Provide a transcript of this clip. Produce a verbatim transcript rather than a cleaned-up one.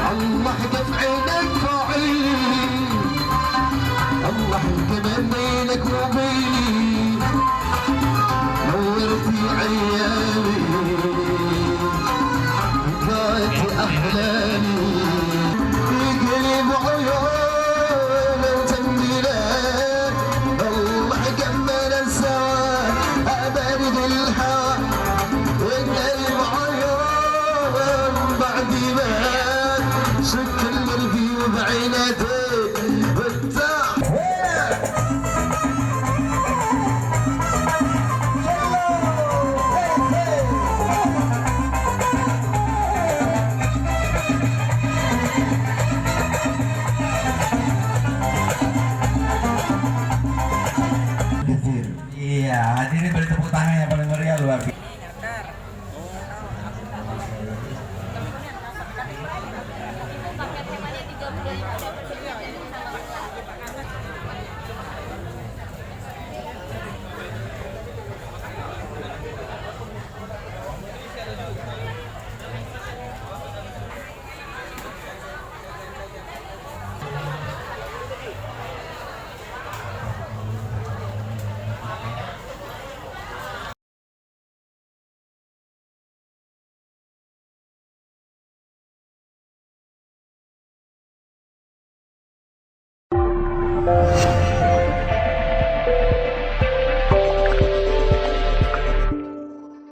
الله جمعينك وعيني، الله جمع بينك وبيني، نورتي عيالي، بكاك أحلامي، يقلب عيون وتميلة، الله جمعنا سوا، بارد الهوى، يقلب عيون بعد ما سك المرفي وبعيناتي. Iya, hadirin beri tepuk tangan yang paling meriah luar biasa.